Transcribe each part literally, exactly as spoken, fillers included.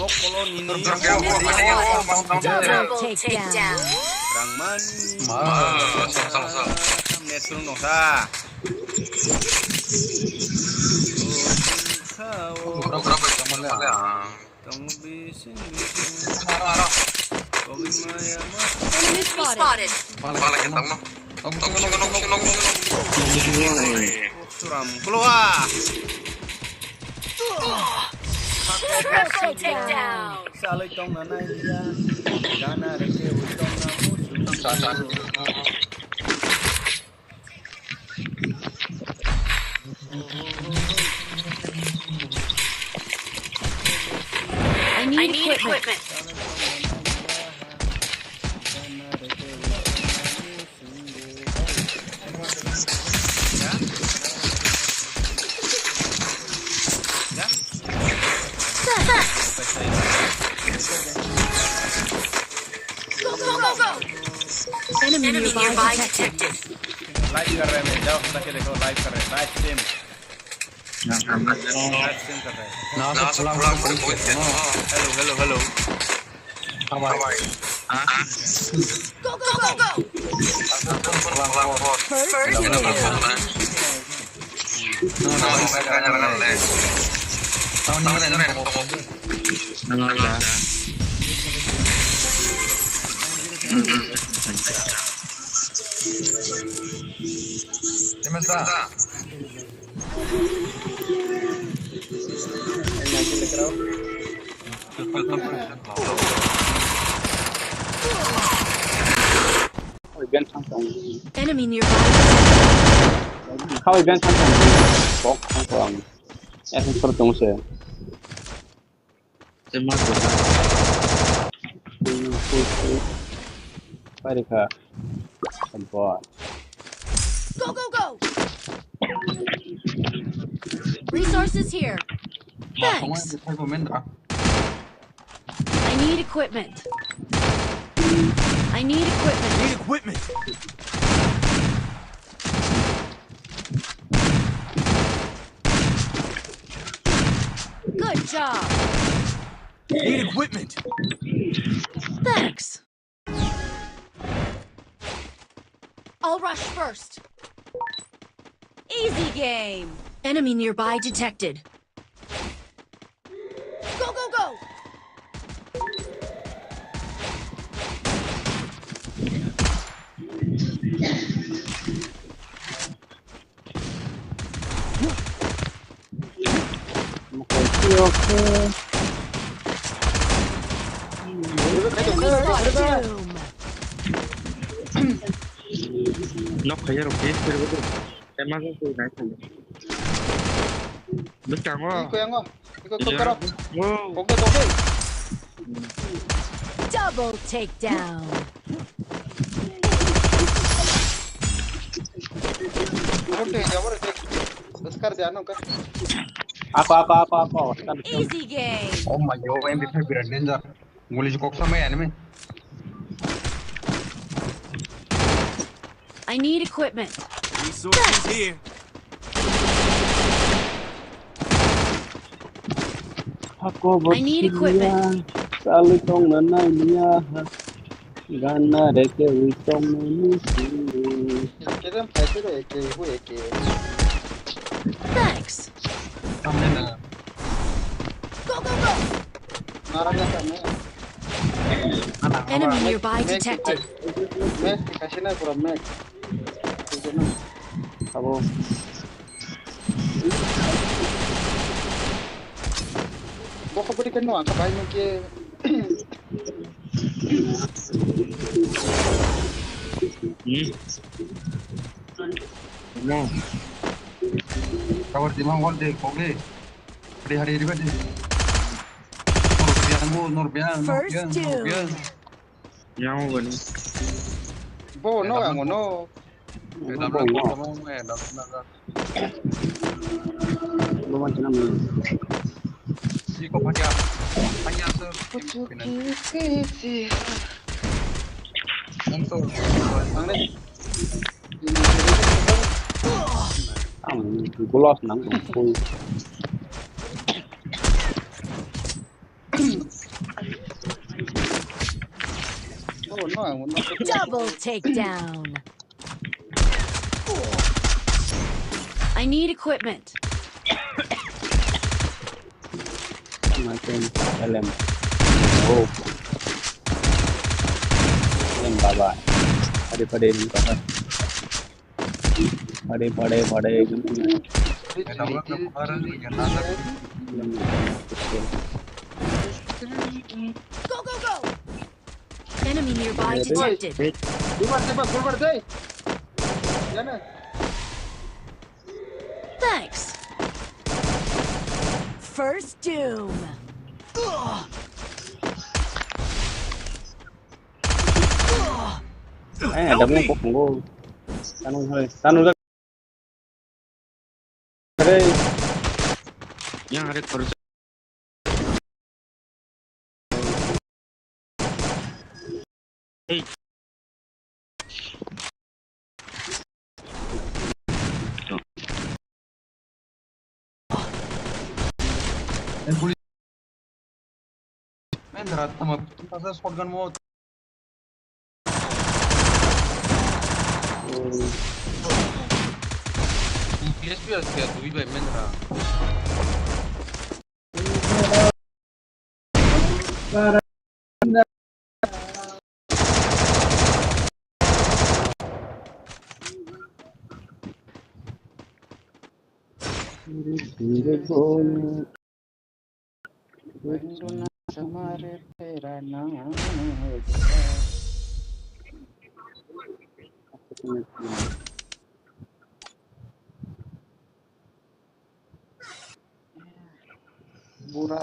Double takedown. Rangmani. Net turun dong sa. Tong bising bising. Kogi maya ma. Enemy spotted. Suram keluar. Triple takedown. Salai tong na nai ya. Gana reke ui tong na musu. I need equipment. Go, go, go, go! Enemy nearby detected. Live कर रहे हैं, जाओ, जाके देखो, live कर रहे हैं, live stream। Live stream कर रहे हैं। Hello, hello, hello। Go, go, go, go! First kill. Enemy nearby. Kawai ben thang thang. Kok thang thang. Ek sor tong se. Pai rikha. Bot. Go, go, go! Resources here. Thanks. I need equipment. I need equipment. Need equipment. Good job. Need equipment. Thanks. I'll rush first. Easy game. Enemy nearby detected. Go, go, go! Okay, okay. Enemy spotted. Knock khaiyarok khe, khe rwgwi. Emergency nai khaiyarok. Bwskango. Iko yango. Iko, iko, iko, iko. Wow. Kokde, kokde. Double takedown. Rote, ya, rote. Oscar de ano ka. Ako, ako, ako, ako. Oscar de. Easy game. Oh my God, M P five birat danger. Guli koksa mai enemy. I need equipment. Resources here. I need equipment. Salai tong na nai niya. Gana reke ui tong na ni si. Thanks. Go, go, go. Enemy nearby detected. Max, kaisa na pura max. Abo. Bokho bwrwi khe no ang kha bai nung khe. Hmm. No. Cover di mangol de koge. Hari hari riba de. Norbian bo, Norbian, Norbian, Norbian. Yang gani. Bo no ang no. Bo no. Bo man chana mo. Siko paja. Paja so. Kuchu ki kisi. Ang to. Ang ne. Ang gloss nang ko. Double takedown. I need equipment. Makin L M. Oh. L M baba. Pade pade ni baba. Pade pade pade. Go, go, go! Enemy nearby detected. Thanks. First doom. Eh, ada mo ko. Tanu hai, tanu. Hey. Yang ada kerja. Hey. Mendra, tama, tama shotgun mo. P S P aske, tu bai Mendra. Bura.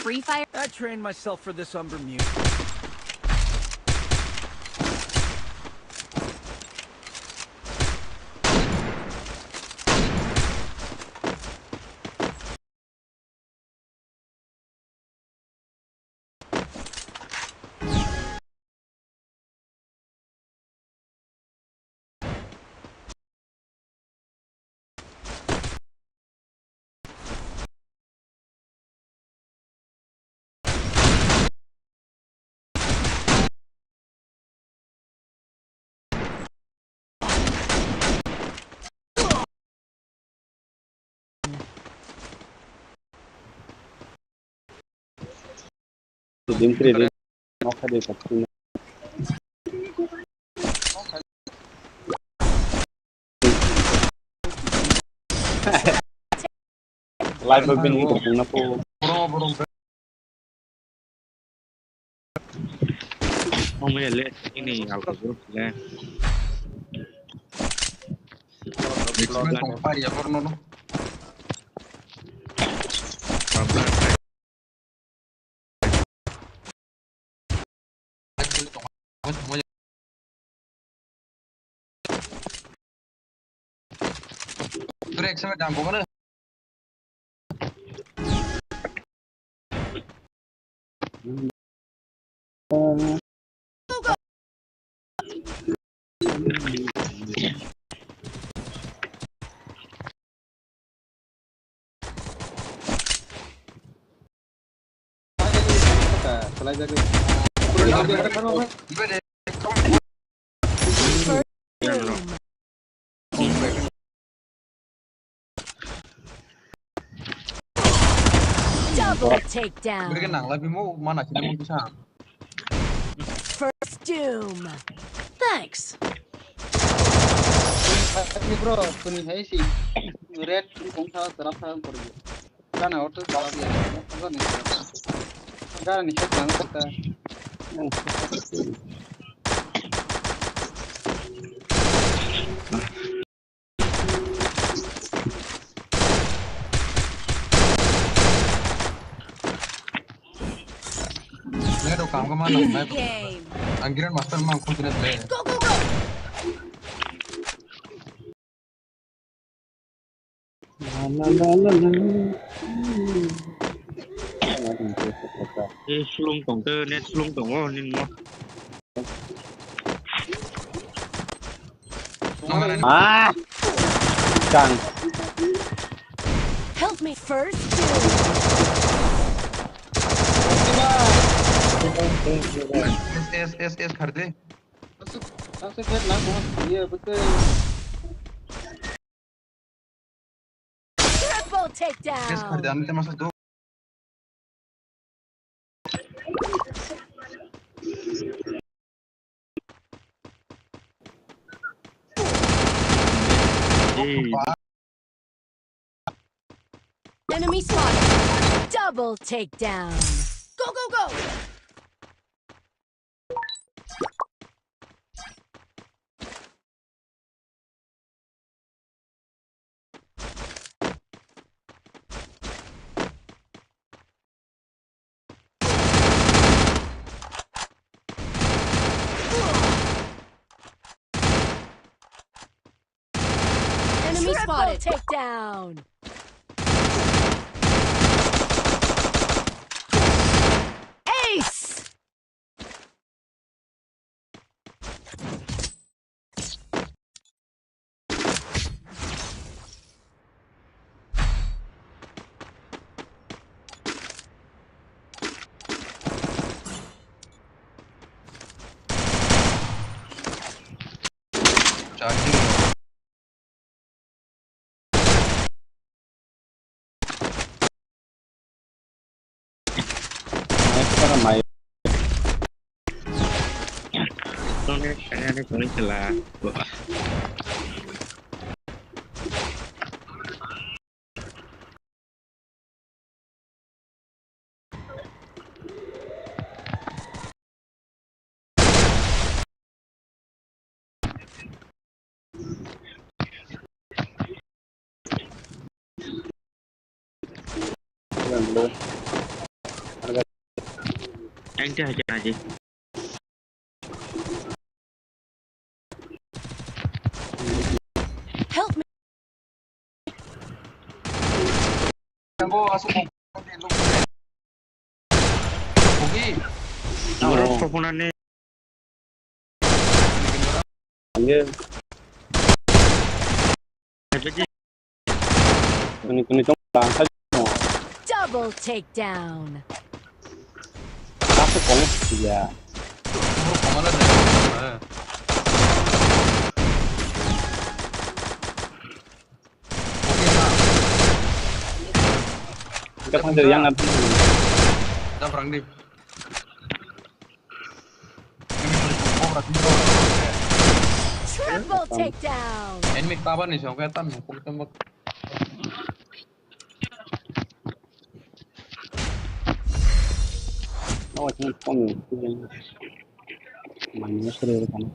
Free Fire. I trained myself for this on Bermuda. Live ba bini ko pungna po. Omo ya le ini alka group le. Next match tong pari ya, borno no. Break sama dampo kana. Double takedown. Beri nang lagi mau mana sini mau bisa. First doom. Thanks. Ini bro, kuning hai si red, kuning kong sa, terap sa, pergi. Gana order salah dia. Gana ni shot lang kata. Ledo kam ka mana. Easy game. Ang Grand Master mang khulkina ble. Go, go, go! La, la, la, la, la. Eh, slung tong te, net slung tong, oh, nin mo. Ah! Kang. Help me first, dude. S, S, S, S, khar de. Triple takedown. Enemy spotted. Double takedown. Go, go, go! Enemy spotted. Takedown. Ace. Charging. Ang te hajar aja. Help me. Borok sophonani. Ye. Kuni kuni tong lang sa. Double takedown. Aku kong ya. Kita panggil yang nanti. Kita perang di. Triple takedown. Enemy taban ni song kaya tan, kung tembak. Oh, ini kong. Mana sih kan?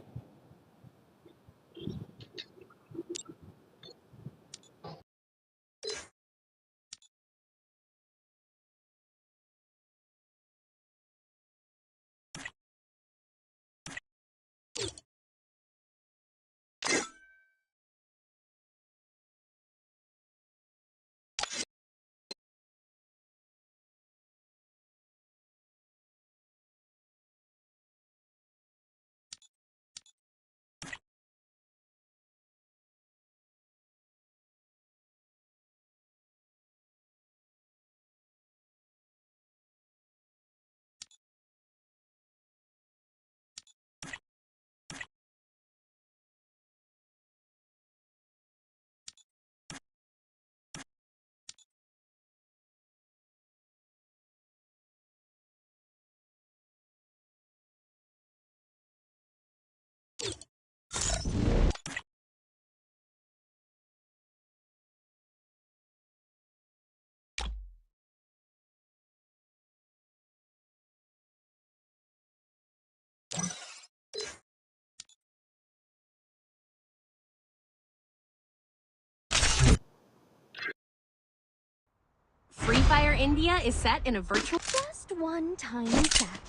Free Fire India is set in a virtual. Just one tiny step.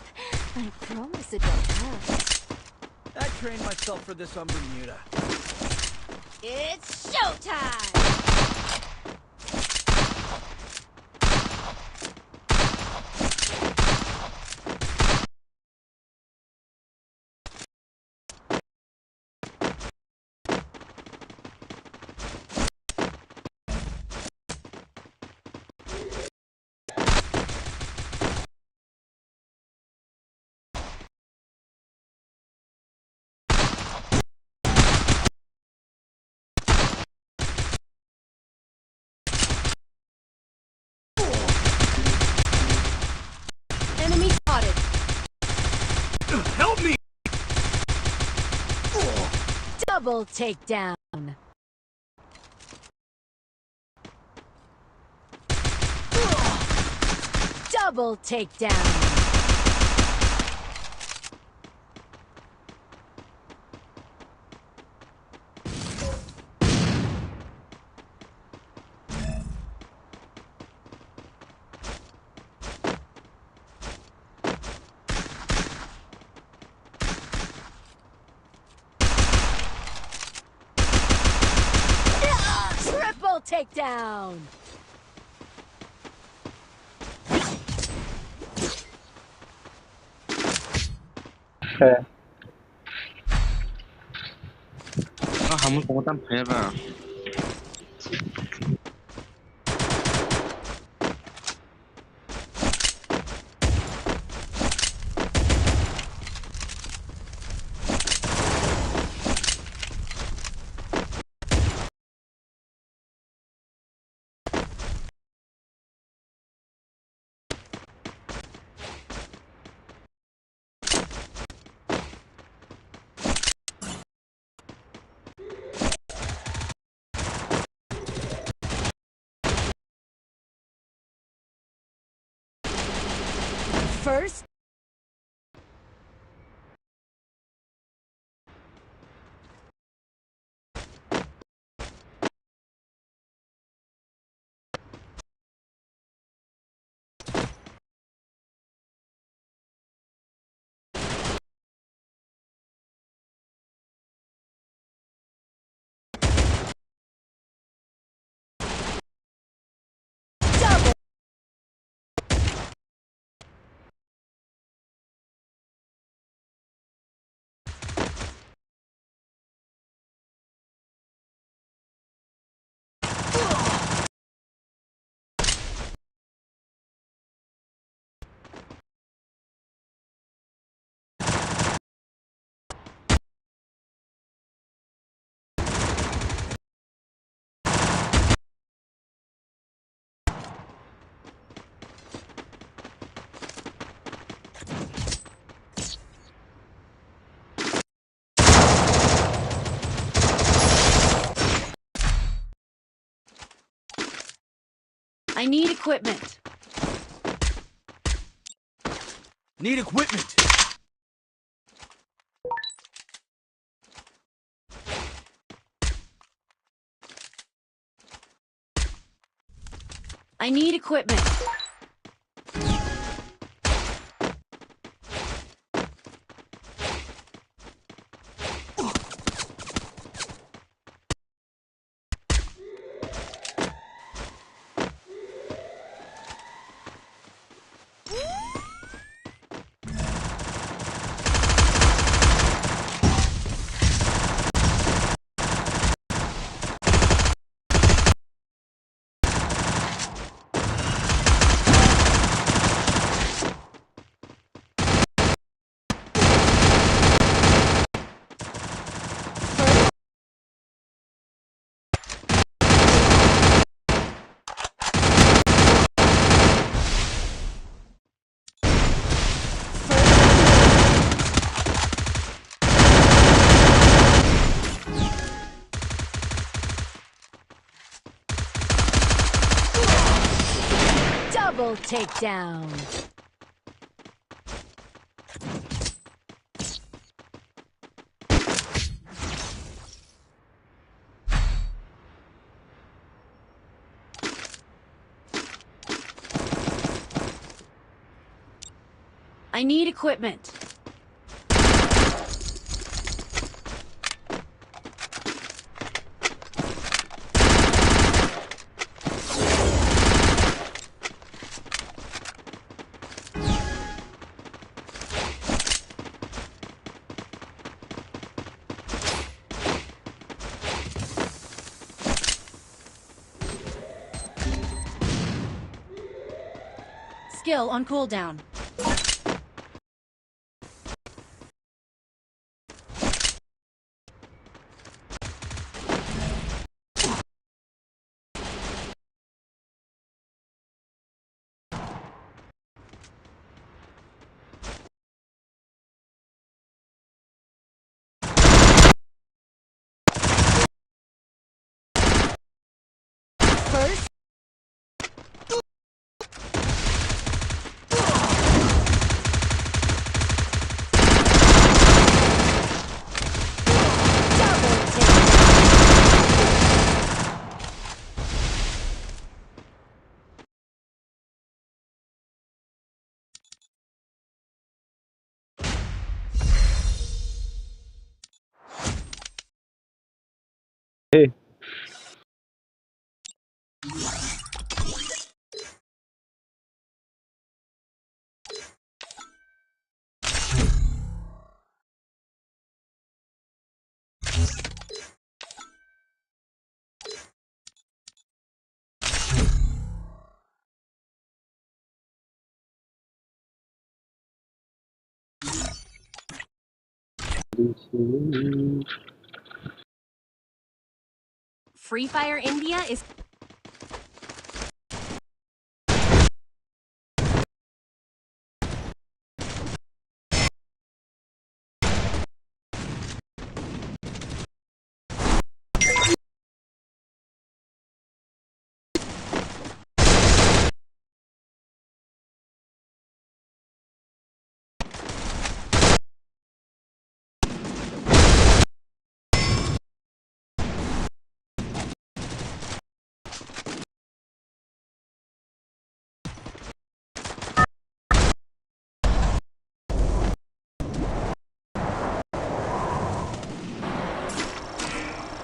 I promise it won't hurt. I trained myself for this on Bermuda. It's showtime! Enemy spotted. Help me! Double takedown. Double takedown. Triple takedown. Ah, hamul koma tam phaya ba. First. I need equipment. Need equipment. I need equipment. Double takedown. I need equipment. Skill on cooldown. First. Double take. Hey. Free Fire India is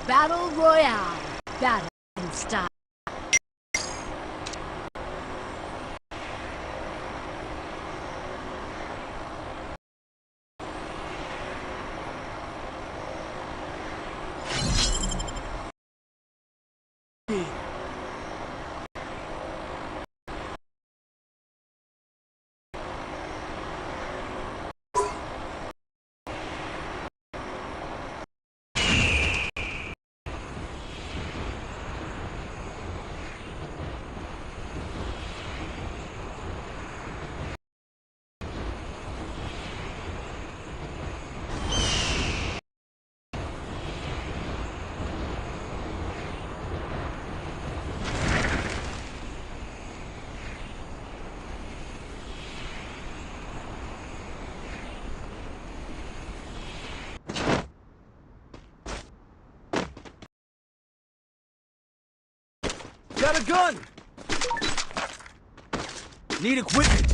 Battle Royale. Battle in style. Got a gun! Need equipment!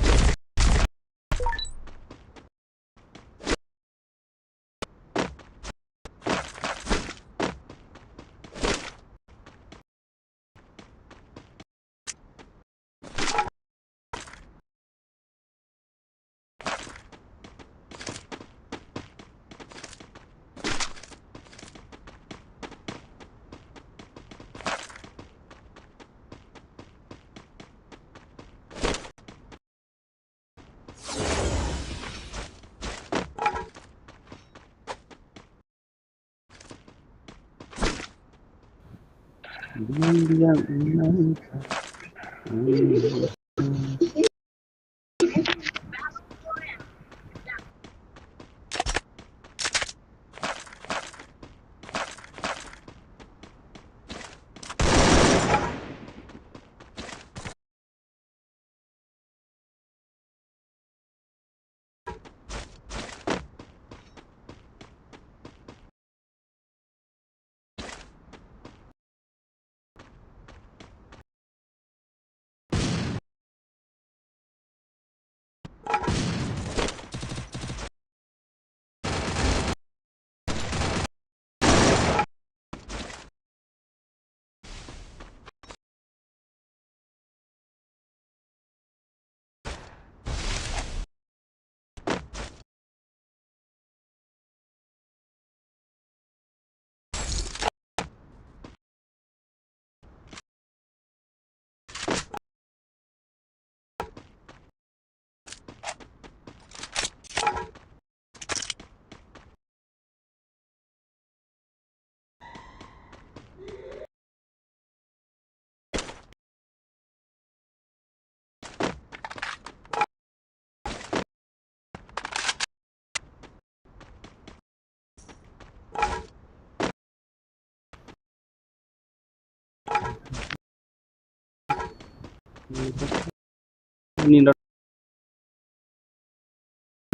Nini rok.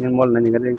Yang mol nani gari.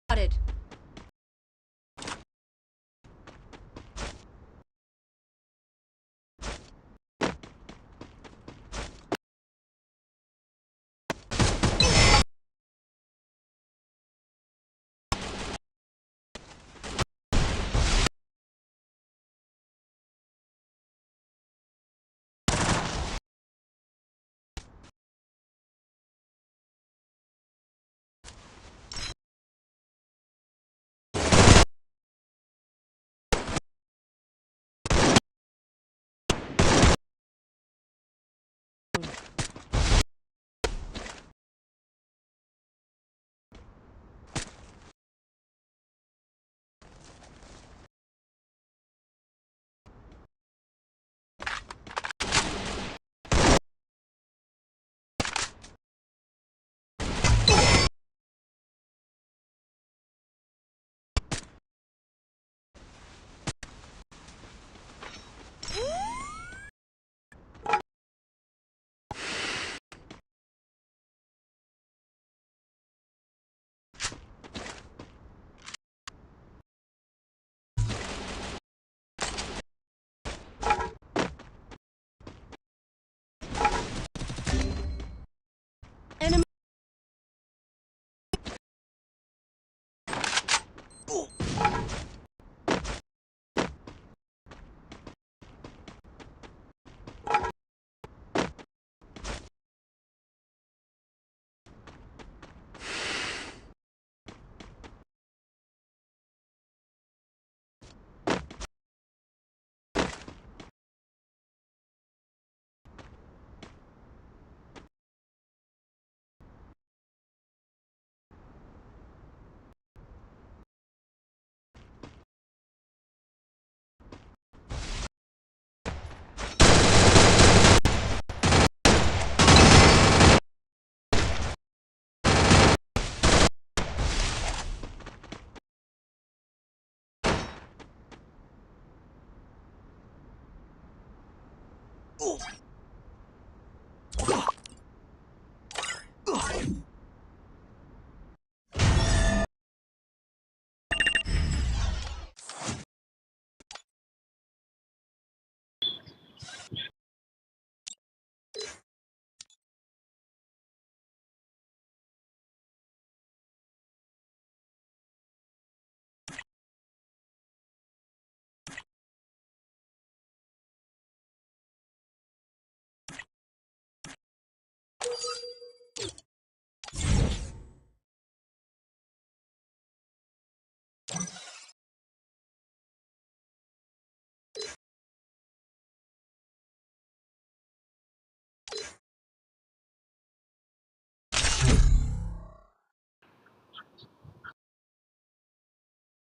Spotted.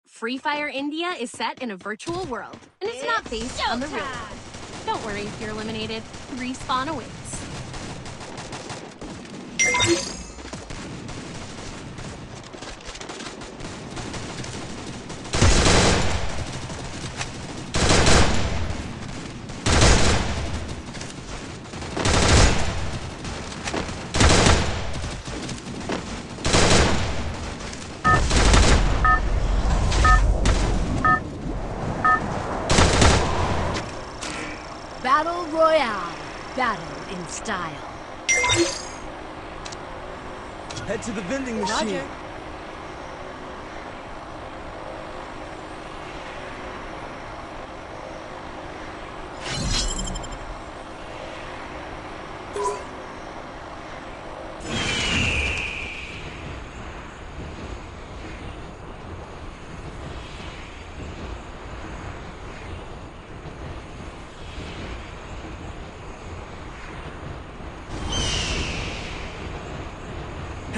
Free Fire India is set in a virtual world, and it's not based on the real world. Don't worry if you're eliminated. Respawn awaits. Battle Royale. Battle in style. Head to the vending machine. Roger.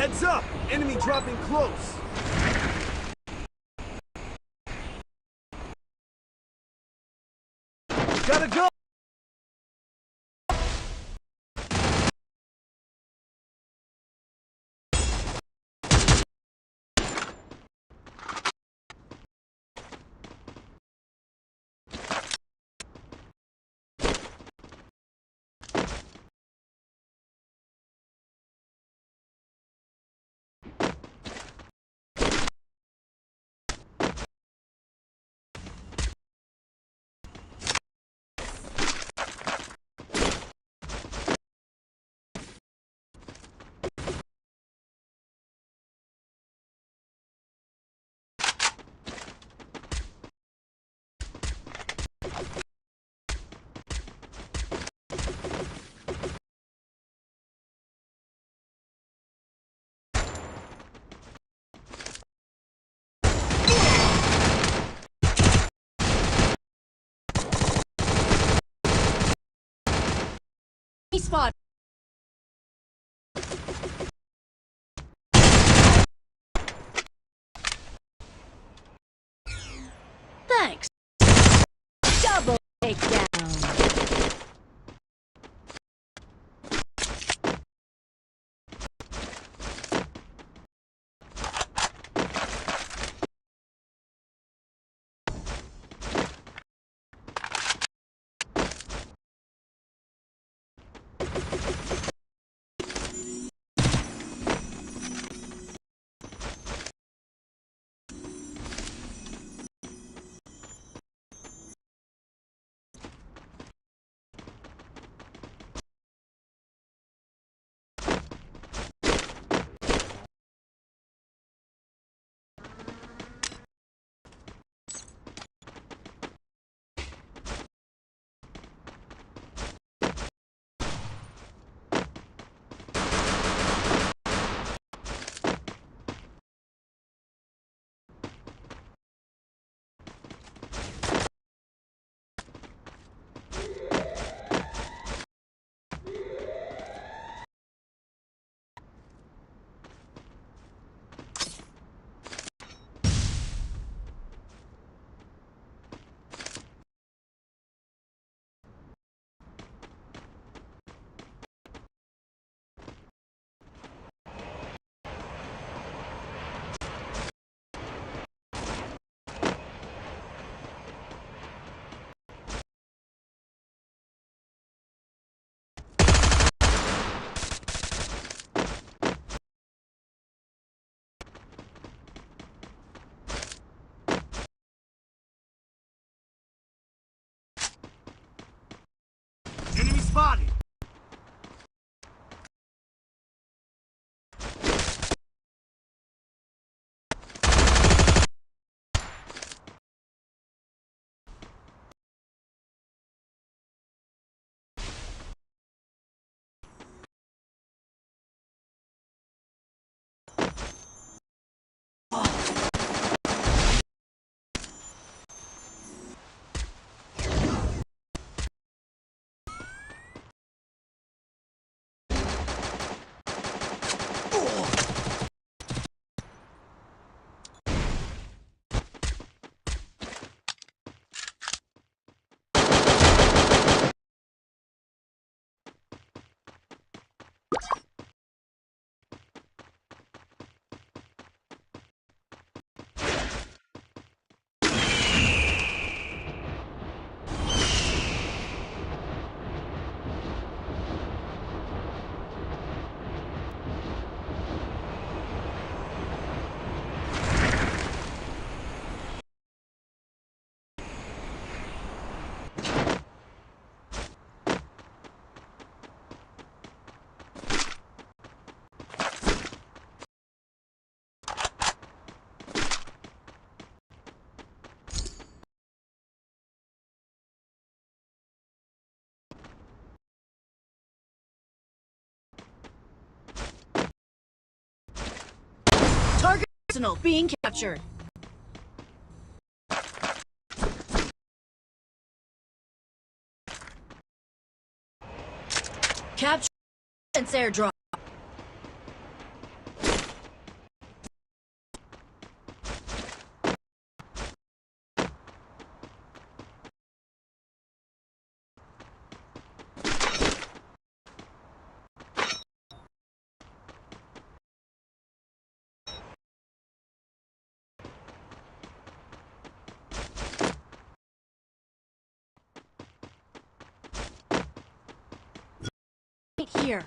Heads up! Enemy dropping close! Gotta go! Spot. Thanks. Double takedown. Enemy spotted. Target arsenal being captured. Capture and airdrop. Here.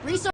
Resource